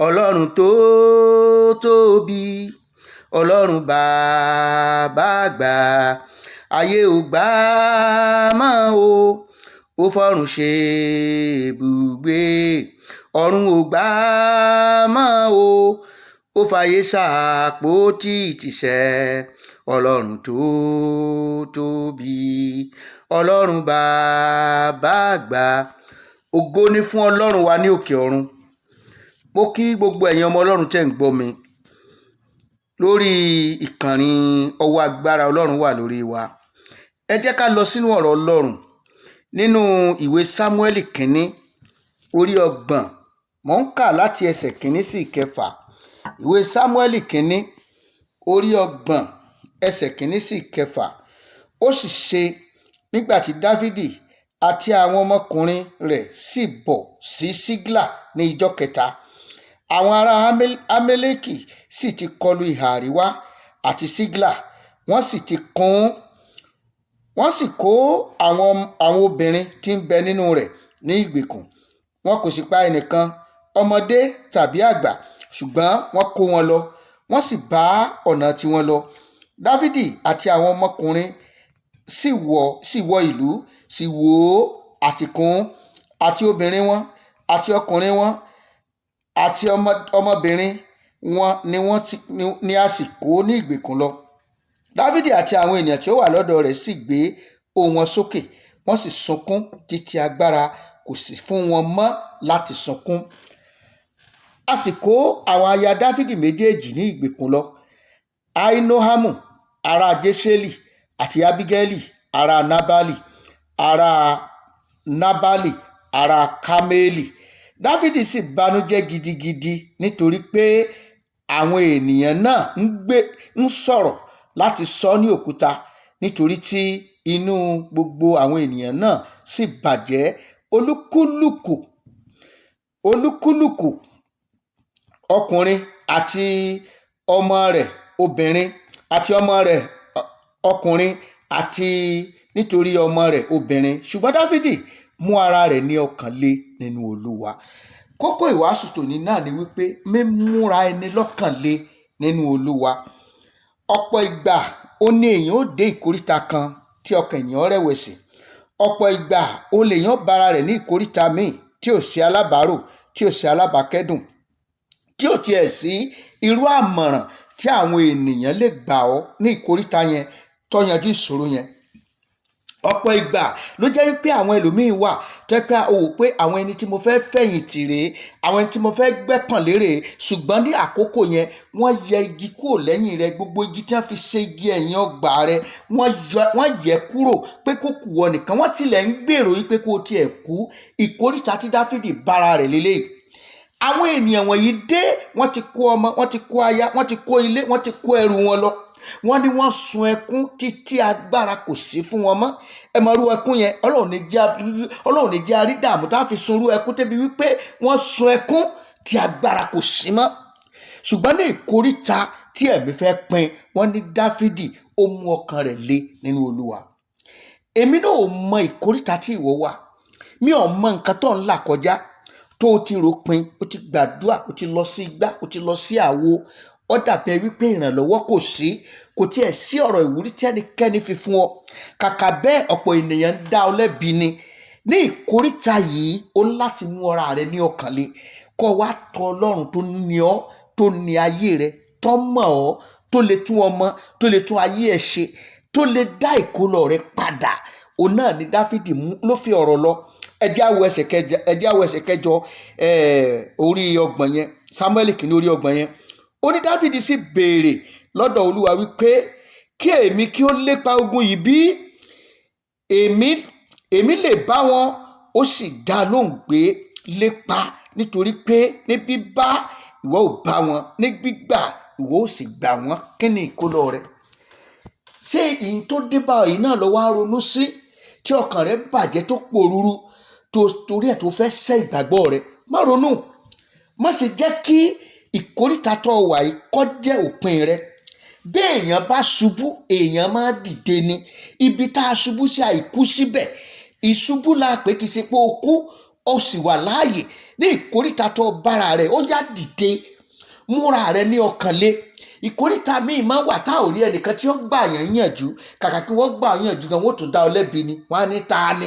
Ọlọ́run tó tóbi, Ọlọ́run bàbá àgbà, ayé ò gbà á mọ́ o, ó fọ̀run ṣe ibùgbé. Ọ̀run ò gbà á mọ́ o, ó fàyè ṣàpótí ìtìsẹ̀. Ọlọ́run tó tóbi, Ọlọ́run bàbá àgbà. Ògo ni fún Ọlọ́run wa ní òkè ọ̀run. Mo kí gbogbo ẹ̀yin ọmọ Ọlọ́run tẹ́ ń gbọ́ mi lórí ìkànnì Ọwọ́ Agbára Ọlọ́run wà lórí wa. Ẹ jẹ́ ká lọ sínú ọ̀rọ̀ Ọlọ́run nínú ìwé Sámúẹ́lì kínní orí 30. Mò ń kà láti ẹsẹ̀ 1 sí 6. Ìwé Sámúẹ́lì kínní orí 30, ẹsẹ̀ 1 sí 6. Ó sì ṣe nígbà tí Dáfídì àti àwọn ọmọkùnrin rẹ̀ sì bọ̀ sí Síklà ní ijọ́ kẹta. Àwọn ará Amẹ́lẹ́kì sì ti kọlu ìhà àríwá àti Síklà, wọ́n sì ti kún. Wọ́n sì kó àwọn obìnrin tí ń bẹ nínú rẹ̀ ní ìgbèkùn. Wọn kò sì pa ẹnìkan, ọmọdé tàbí àgbà, ṣùgbọ́n wọ́n kó wọn lọ, wọ́n sì bá ọ̀nà tiwọn lọ. Dáfídì àti àwọn ọmọkùnrin sì wọ ìlú, sì wó àti kún, àti obìnrin wọn, àti ọkùnrin wọn, àti ọmọbìnrin wọn ni wọ́n ni a sì kó ní ìgbèkùn lọ. Dáfídì àti àwọn ènìyàn tí ó wà lọ́dọ̀ rẹ̀ sì gbé ohùn wọn sókè, wọ́n sì sunkún títí agbára kò sì fún wọn mọ́ láti sunkún. A sì kó àwọn aya Dáfídì méjèèjì ní ìgbèkùn lọ, Ahinoamu ará Jesreeli àti Abigaili ará Nabali, ará Nabali ará Karmeli. Dáfídì sì banújẹ́ gidigidi nítorí pé àwọn ènìyàn náà ń sọ̀rọ̀ láti sọ ní òkúta, nítorí tí inú gbogbo àwọn ènìyàn náà sì bàjẹ́. Olúkúlùkù ọkùnrin àti ọmọ rẹ̀ obìnrin àti ọmọ rẹ̀ ọkùnrin àti nítorí ọmọ rẹ̀ obìnrin. Ṣùgbọ́n Dáfídì mú ara rẹ̀ ní ọkàn le nínú Olúwa. Kókó ìwàásù tòní náà ni wípé mímúra ẹni lọ́kàn le nínú Olúwa. Ọ̀pọ̀ ìgbà ó ní èèyàn ó dé ìkóríta kan tí ọkàn èèyàn rẹ̀wẹ̀sì. Ọ̀pọ̀ ìgbà ó lè yàn bára rẹ̀ ní ìkóríta míì tí ò sí alábàárò, tí ò sí alábàákẹ́dùn, tí ò tiẹ̀ sí irú àmọ̀ràn tí àwọn ènìyàn lè gbà ọ́ ní ìkóríta yẹn tó yanjú ìṣòro yẹn. Ọ̀pọ̀ ìgbà ló jẹ́ wípé àwọn ẹlòmíín wà tó jẹ́ pé o wò pé àwọn ẹni tí mo fẹ́ fẹ̀yìntì rèé, àwọn ẹni tí mo fẹ́ gbẹ́kànlé rèé, ṣùgbọ́n ní àkókò yẹn wọ́n yẹ igi kúrò lẹ́yìn rẹ, gbogbo igi tí wọ́n fi ṣe igi ẹ̀yìn ọgbà rẹ wọ́n yẹ kúrò pé kó kù wọ nìkan. Wọ́n tilẹ̀ ń gbèrò wípé kó tiẹ̀ kú. Ìkóríta tí Dáfídì bára rẹ̀ lélẹ́yìí. Àwọn ènìyàn wọ̀nyí dé, wọ́n ti kó ọmọ, wọ́n ti kó aya, wọ́n ti kó ilé, wọ́n ti kó ẹrù wọn lọ. Wọ́n ní wọ́n sun ẹkún títí agbára kò sí fún wọn mọ́. Ẹ mọ irú ẹkún yẹn, Ọlọ́run ní jẹ́ àrídàmú tá a fi sun irú ẹkún débi wípé wọ́n sun ẹkún tí agbára kò sí mọ́. Ṣùgbọ́n ní ìkóríta tí ẹ̀mí fẹ́ pin, wọ́n ní Dáfídì ó mú ọkàn rẹ̀ le nínú Olúwa. Èmi náà ò mọ ìkóríta tí ìwọ wà. Mi ò mọ nǹkan tó ń là kọjá tó o ti rò pin, o ti gbàdúrà, o ti lọ sí igbá, o ti lọ sí àwo. Ó dàbí ẹ wípé ìrànlọ́wọ́ kò sí, kò tiẹ̀ sí ọ̀rọ̀ ìwúrí tí ẹnikẹ́ni fi fún ọ. Kàkà bẹ́ẹ̀ ọ̀pọ̀ ènìyàn ń dá ọ lẹ́bi ni. Ní ìkóríta yìí, o ní láti mú ọra rẹ ní ọkàn le. Kó wá tọ Ọlọ́run tó ní ọ, tó ní ayé rẹ, tó mọ̀ ọ́, tó lè tún ọmọ, tó lè tún ayé ẹ ṣe, tó lè dá ìkólọ rẹ padà. Òun náà ni Dáfídì mú ló fi ọ̀rọ̀ lọ. Ẹ jẹ́ á wo ẹsẹ̀ kẹjọ, ẹ jẹ́ á wo ẹsẹ̀ kẹjọ, orí 30 yẹn, Sámúẹ́lì kìíní orí 30 yẹn. Ó ní Dáfídì sì béèrè lọ́dọ̀ Olúwa wípé kí èmi kí ó lépa ogun yìí bí èmi lè bá wọn. Ó sì dá lóhùn pé lépa, nítorí pé ní bíbá ìwọ ò bá wọn, ní gbígbà ìwọ ò sì gbà wọ́n. Kí ni ìkólọ rẹ? Ṣé ìyìn tó dé bá yìí náà lọ wá ronú sí tí ọkàn rẹ bàjẹ́ tó pòrúurú tó torí ẹ̀ tó fẹ́ sẹ́ ìgbàgbọ́ rẹ? Má ronú, má ṣe jẹ́ kí ìkóríta tó wà yìí kó jẹ́ òpin rẹ. Bí èèyàn bá ṣubú, èèyàn máa dìde ni. Ibi tá a ṣubú sí àìkú síbẹ̀. Ìṣubú la pè, kì í ṣe pé o kú. Ó sì wà láàyè ní ìkóríta tó bára rẹ̀. Ó yá, dìde, múra rẹ ní ọkàn lé. Ìkóríta míì máa ń wà tá ò rí ẹnìkan tí ó gbà yàn yànjú. Kàkà kí wọ́n gbà yànjú gan, wọ́n tún dá ọ lẹ́bi ni. Wọ́n á ní, "Ta ni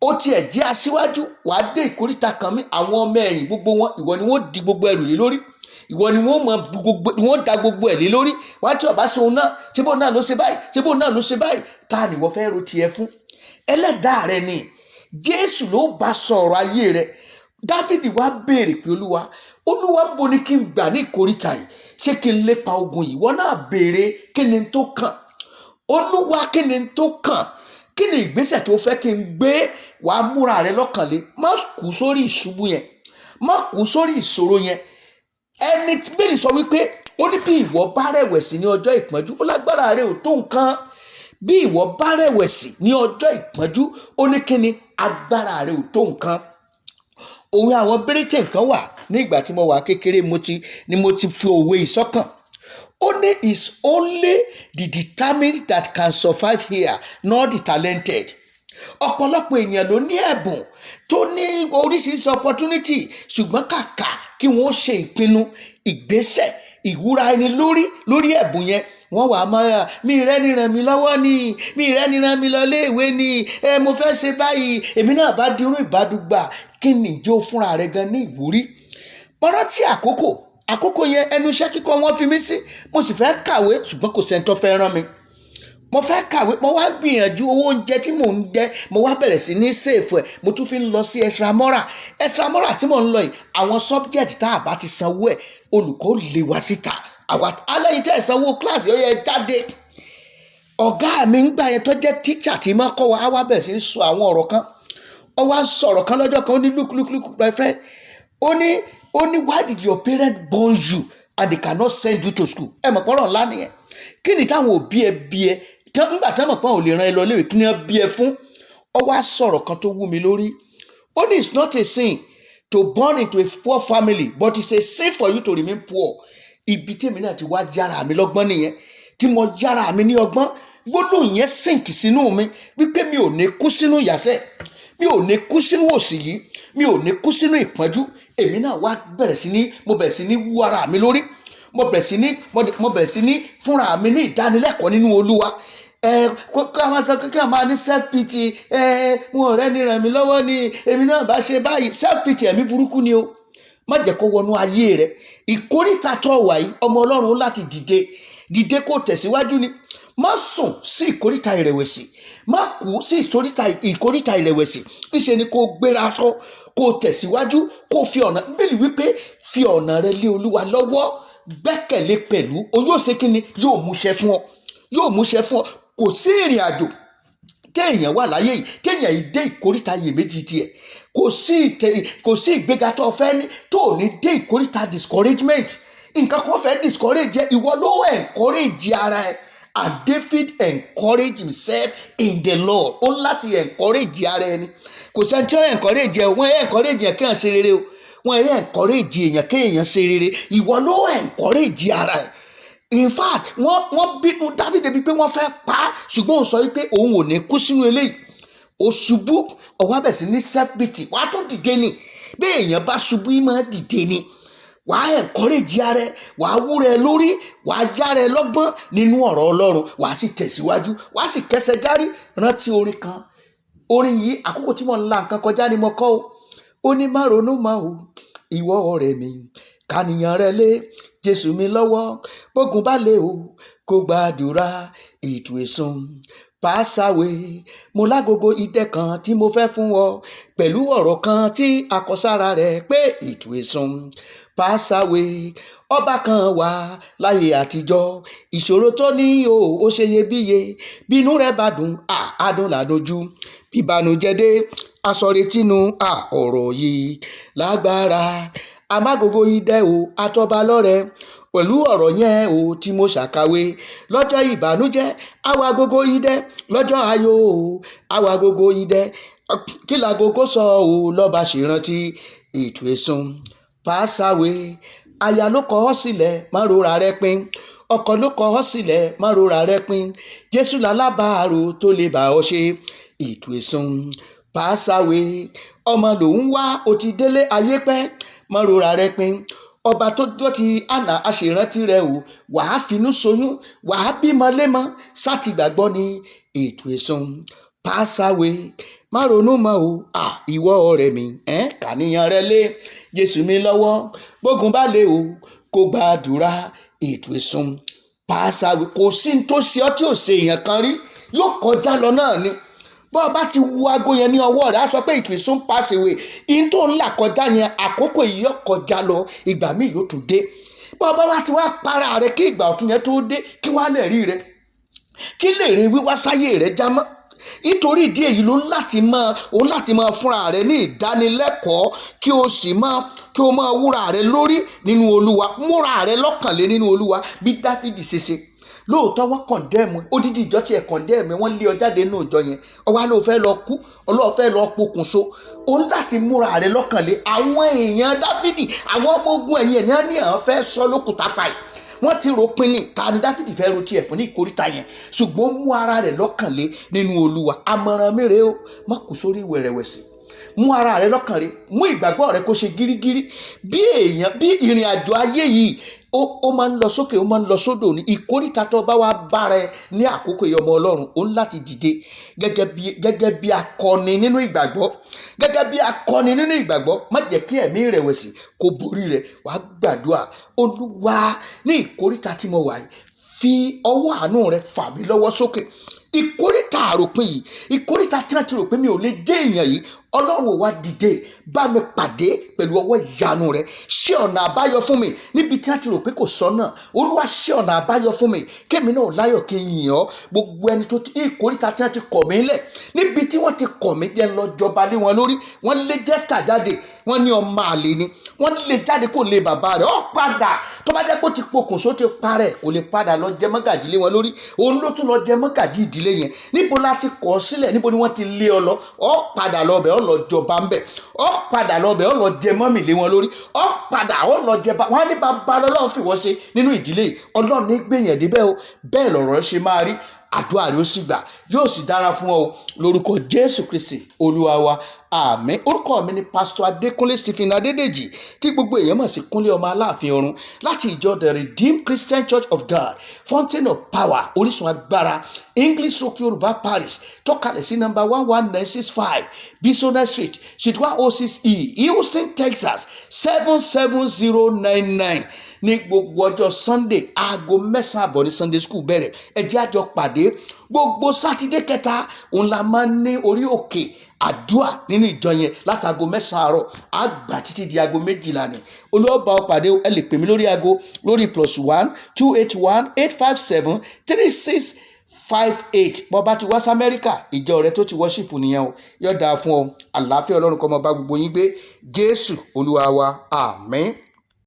ó tiẹ̀ jẹ́ aṣíwájú?" Wàá dé ìkóríta kan mí, àwọn ọmọ ẹ̀yìn gbogbo wọn, ìwọ ni wọ́n di gbogbo ẹrù lé lórí, ìwọ ni wọ́n mọ gbogbo, wọ́n da gbogbo ẹ̀ lé lórí. Wàá tí ọba ṣe òun náà, ṣé bóun náà ló ṣe báyìí? Ṣé bóun náà ló ṣe báyìí? Ta ni wọ́n fẹ́ ro tiẹ̀ fún? Ẹlẹ́dàá rẹ ni. Jésù ló bá sọ̀rọ̀ ayé rẹ. Dáfídì wá béèrè pé, "Olúwa, Olúwa, ń bo ni kí n gbà ní ìkóríta yìí? Ṣé kí n lépa ogun yìí?" Wọ́n náà béèrè, kí ni tó kàn? Olúwa, kí ni tó kàn? Kí ni ìgbésẹ̀ tó fẹ́ kí n gbé? Wàá múra rẹ lọ́kàn lé. Má kú sórí ìṣubú yẹn, má kú sórí ìṣòro yẹn. Ẹni tí Bíbélì sọ wípé ó ní, bí ìwọ bá rẹ̀wẹ̀sì ní ọjọ́ ìpọ́njú, ó lágbára rẹ ò tó nǹkan. Bí ìwọ bá rẹ̀wẹ̀sì ní ọjọ́ ìpọ́njú, ó ní kíni? Agbára rẹ ò tó nǹkan. Òwe àwọn Britain kan wà ní ìgbà tí mo wà kékeré, mo ti ni mo ti fi òwe ìsọ́kàn. Ó ní, "It's only the determined that can survive here, not the talented." Ọ̀pọ̀lọpọ̀ èèyàn ló ní ẹ̀bùn, tó ní oríṣiríṣi opportunity, ṣùgbọ́n kàkà kí wọ́n ṣe ìpinnu, ìgbésẹ̀, ìwúra ẹni lórí ẹ̀bùn yẹn, wọ́n wà á máa, "Mi rẹ́ ni ràn mí lọ́wọ́ ni, mi rẹ́ ni ràn mí lọ léèwé ni, ẹ mo fẹ́ ṣe báyìí, èmi náà bá dirún ìbádùgbà." Kí ni ìjó fúnra rẹ gan ní ìwúrí? Mo rántí àkókò yẹn, ẹnu iṣẹ́ kíkọ́ wọ́n fi mí sí. Mo sì fẹ́ kàwé, ṣùgbọ́n kò sẹ́ni tó fẹ́ rán mi. Mo fẹ́ kàwé, mo wá gbìyànjú. Owó oúnjẹ tí mò ń jẹ, mo wá bẹ̀rẹ̀ sí ní save ẹ̀. Mo tún fi ń lọ sí extramural. Extramural tí mò ń lọ yìí, àwọn subject tá a bá ti sanwó ẹ̀, olùkọ́ lè wá síta, àwa alẹ́ yìí tẹ́ ẹ̀ sanwó kíláàsì, ó yẹ jáde. Ọ̀gá mi ń gbà yẹn, tó jẹ́ tíṣà tí máa kọ́ wa, á wá bẹ̀rẹ̀ sí ní sọ àwọn ọ̀rọ̀ kan. Ó wá ń sọ̀rọ̀ kan lọ́jọ́ kan, ó ní, "Look, look, look, my friend." Ó ní, "Why did your parents born you and they cannot send you to school?" Ẹ mọ̀ pọ́nrọ̀ ńlá nìyẹn. Kí ni táwọn òbí ẹ bí ẹ nígbà tí wọ́n mọ̀ pé àwọn ò lè rán ẹ lọ léwe? Kí ni wọ́n bí ẹ fún? Ó wá sọ̀rọ̀ kan tó wú mi lórí. Ó ní, "It's not a sin to born into a poor family, but it's a sin for you to remain poor." Ibi tí èmi náà ti wá yára mi lọ́gbọ́n nìyẹn, tí mo yára mi ní ọgbọ́n. Gbólóhùn yẹn sink sínú mi wípé mi ò ní kú sínú ìyàsẹ́, mi ò ní kú sínú òṣì yìí, mi ò ní kú sínú ìpọ́njú. Èmi náà wá bẹ̀rẹ̀ sí ní, mo bẹ̀rẹ̀ sí ní wú ara mi lórí. Mo bẹ̀rẹ̀ sí ní fúnra mi ní ìdánilẹ́kọ̀ọ́ nínú Olúwa. Ẹ kó ká máa sọ kí a máa ní self pity, ẹ wọn ọ̀rẹ́ ni ràn mí lọ́wọ́ ni, èmi náà bá ṣe báyìí. Self pity, ẹ̀mí burúkú ni o. Má jẹ́ kó wọnú ayé rẹ. Ìkóríta tó wà yìí, ọmọ Ọlọ́run, láti dìde, dìde kó tẹ̀síwájú ni. Má sùn sí ìkóríta ìrẹ̀wẹ̀sì, má kú sí ìkóríta ìrẹ̀wẹ̀sì. Ńṣe ni kó gbéra sọ, kó tẹ̀síwájú, kó fi ọ̀nà. Bíbélì wípé, "Fi ọ̀nà rẹ lé Olúwa lọ́wọ́, gbẹ́kẹ̀lé pẹ̀lú, o yóò ṣe kí ni? Yóò múṣẹ fún ọ, yóò múṣẹ fún ọ." Kò sí ìrìn àjò téèyàn wà láyé yìí téèyàn yìí dé ìkóríta iyèméjì tiẹ̀. Kò sí ìgbéga tó fẹ́ ní tó ò ní dé ìkóríta discouragement. Nǹkan kan fẹ́ discourage ẹ, ìwọ ló encourage ara ẹ. And David encouraged himself in the Lord. Ó ní láti encourage ara ẹni. Kò sẹ́ni tí ó encourage ẹ. Wọ́n encourage ẹ kí wọ́n ṣe rere o. Wọ́n encourage èèyàn kí èèyàn ṣe rere. Ìwọ ló encourage ara ẹ. In fact, wọ́n bínú David débi pé wọ́n fẹ́ pa á, ṣùgbọ́n òun sọ wípé òun ò ní kú sínú eléyìí. Ó ṣubú, ọwọ́ abẹ̀ sí ní self pity, wàá tún dìde ni. Bí èèyàn bá ṣubú, yìí máa dìde ni. Wàá encourage ara ẹ, wàá wúrẹ lórí, wàá yára ẹ lọ́gbọ́n nínú ọ̀rọ̀ Ọlọ́run, wàá sì tẹ̀síwájú, wàá sì kẹsẹ̀ járí. Rántí orin kan. Orin yìí, àkókò tí mo ń la nǹkan kọjá ni mo kọ́ o. Ó ní, "Má ronú mọ́ o, ìwọ ọ̀rẹ́ mi, kàníyàn rẹ lé Jésù mi lọ́wọ́. Bógun bá lé o, kó gbàdúrà, it will soon pass away. Mo lágogo idẹ kan tí mo fẹ́ fún ọ, pẹ̀lú ọ̀rọ̀ kan tí a kọ sára rẹ̀ pé it will soon pass away. Ọba kan wà láyé àtijọ́, ìṣòro tó ní o ó ṣe iyebíye. Bínú rẹ̀ bá dùn, àádùn làdójú, bíbànújẹ́ dé, aṣọ retínú à. Ọ̀rọ̀ yìí lágbára, amágogo idẹ o, àtọba lọ́rẹ pẹ̀lú ọ̀rọ̀ yẹn o tí mo ṣàkàwé. Lọ́jọ́ ìbànújẹ́, àwa gogo idẹ; lọ́jọ́ ayọ̀ o, àwa gogo idẹ. Kí lagogo sọ o?" Lọ́ba ṣèrántí, it will soon pass away. Aya ló kọ ọ́ sílẹ̀, má rora rẹ pin. Ọkọ ló kọ ọ́ sílẹ̀, má rora rẹ pin. Jésù lálábàárò tó lè bá ọ ṣe. It will soon pass away. Pass away. Ọmọ lòun wá, o ti délé ayé pẹ́, mọ́ rora rẹ pin. Ọba tó tó ti àná àṣèrántí rẹ o. Wàá finú soyún, wàá bímọ lémọ, sátì gbàgbọ́ ní ètò èsùn. Pass away. Má ronú mọ́ o. À ìwọ ọ̀rẹ́ mi, kàníyàn rẹ lé Jésù mi lọ́wọ́. Gbógun bá lè o, kó gbàdúrà, ètò èsùn. Pass away. Kò sí ní tó ṣe ọ́ tí ò ṣe èèyàn kan rí, yóò kọjá lọ náà ni. Bọ́ ọ bá ti wo aago yẹn ní ọwọ́ rẹ̀, á sọ pé it will soon pass away. In tó ń là kọjá yẹn, àkókò yìí yóò kọjá lọ, ìgbà míì yóò tún dé. Bọ́ ọ bá wá ti wá para rẹ kí ìgbà ọ̀tun yẹn tó dé, kí wàá lè rí rẹ, kí lè rí wíwá sáyé rẹ já mọ́? Nítorí ìdí èyí ló ń láti máa òun láti máa fúnra rẹ ní ìdánilẹ́kọ̀ọ́, kí o sì máa kí o máa wúra rẹ lórí nínú Olúwa, múra rẹ lọ́kànlé nínú Olúwa, bí Dáfídì ṣe ṣe. Lóòótọ́, wọ́n condemn odidi ìjọ tí ẹ̀ condemn, wọ́n lé ọ jáde nínú ìjọ yẹn, ọwọ́ ló fẹ́ lọ kú, ọlọ́ọ̀ fẹ́ lọ pokùnso. O ń láti múra rẹ lọ́kànlé. Àwọn èèyàn Dáfídì, àwọn ọmọ ogun ẹ̀yìn ẹ̀ ní wọ́n ní àwọn fẹ́ sọ lókùtà pa yìí. Wọ́n ti rò pin ní ta ni Dáfídì fẹ́ ro tiẹ̀ fún ní ìkóríta yẹn, ṣùgbọ́n mú ara rẹ̀ lọ́kànlé nínú Olúwa. Àmọ̀ràn mi rèé o, má kú sórí ìwẹ̀rẹ̀wẹ̀sì. Mú ara rẹ lọ́kàn rẹ, mú ìgbàgbọ́ rẹ kó ṣe gírígírí. Bí èèyàn, bí ìrìn àjò ayé yìí, ó máa ń lọ sókè, ó máa ń lọ sódò ní ìkóríta. Tó bá wá bára ẹ ní àkókò yìí, ọmọ Ọlọ́run, ó ń láti dìde gẹ́gẹ́ bí akọni nínú ìgbàgbọ́, gẹ́gẹ́ bí akọni nínú ìgbàgbọ́. Má jẹ́ kí ẹ̀mí ìrẹ̀wẹ̀sì kó borí rẹ. Wàá gbàdúrà: Olúwa, ní ìkóríta tí mo wà yìí, fi ọwọ́ àánú rẹ fà mí lọ́wọ́ sókè. Ìkóríta àròpin yìí, ìkóríta tí wọ́n ti rò pé mi ò lè jẹ́ èèyàn yìí, Ọlọ́run ò, wá dìde bá mi pàdé pẹ̀lú ọwọ́ ìyanu rẹ. Ṣé ọ̀nà àbáyọ fún mi níbi tí wọ́n ti rò pé kò sọ́nà. Olúwa, ṣé ọ̀nà àbáyọ fún mi, kémi náà láyọ̀, kí n yìn ọ́. Gbogbo ẹni tó ti ní ìkóríta tí wọ́n ti kọ̀ mí lẹ̀, níbi tí wọ́n ti kọ̀ mí, jẹ́ ń lọ jọba lé wọn lórí. Wọ́n lé Jẹ́fítà jáde, wọ́n ní ọmọ àlè ni. Wọ́n lé jáde kó lé bàbá rẹ̀, ó padà. Tó bá jẹ́ pé ó ti pokùnso, ti parẹ́, kò lè padà lọ jẹ mọ́gàjì lé wọn lórí. Òun ló tún lọ jẹ mọ́gàjì ìdílé yẹn. Níbo la ti kọ̀ ọ́ sílẹ̀? Níbo ni wọ́n ti lé ọ lọ? Ọ padà lọ bẹ̀, ọ lọ jọba ńbẹ̀. Ọ padà lọ bẹ̀, ọ lọ jẹ mọ́mì lé wọn lórí. Ọ padà, ọ lọ jẹ bá wọn á ní bàbá lọ́lọ́run fi wọ́n ṣe nínú ìdílé yìí. Ọlọ́run ní gbèyàn débẹ̀ o. Bẹ́ẹ̀ lọ̀rọ̀ ṣe máa rí. Àdúrà rẹ̀ ó sì gbà, yóò sì dára fún ọ lórúkọ Jésù Kristi Olúwa wa, àmín. Orúkọ mi ni Pásítọ̀ Adékúnlé Stephen Adédèjì, tí gbogbo èèyàn mọ̀ sí Kúnlé Ọmọ Aláàfin Ọ̀run, láti ìjọ The Redeemed Christian Church of God, Fountain of Power, Orísun Agbára, English Rock Yorùbá Parish, tọ́kalẹ̀ sí nọ́mbà 11965 Bisonet Street, Suite 106E, Houston, Texas 77099. Ní gbogbo ọjọ́ Sunday, aago 9:30 ní Sunday school bẹ̀rẹ̀. Ẹ jẹ́ àjọ pàdé. Gbogbo Sátidé kẹta, òun la máa ń ní orí òkè àdúà nínú ìjọ yẹn látago 9 àárọ̀, àgbà títí di aago 12 ni. Olúwa bá ọ pàdé. Ẹ lè pè mí lórí aago lórí +1 281 857 3658. Bọ́ bá ti wá sí Amẹ́ríkà, ìjọ rẹ tó ti worship nìyẹn o. Yóò dáa fún ọ. Àlàáfíà Ọlọ́run kó máa bá gbogbo yín gbé. Jésù Olúwa wa, àmín.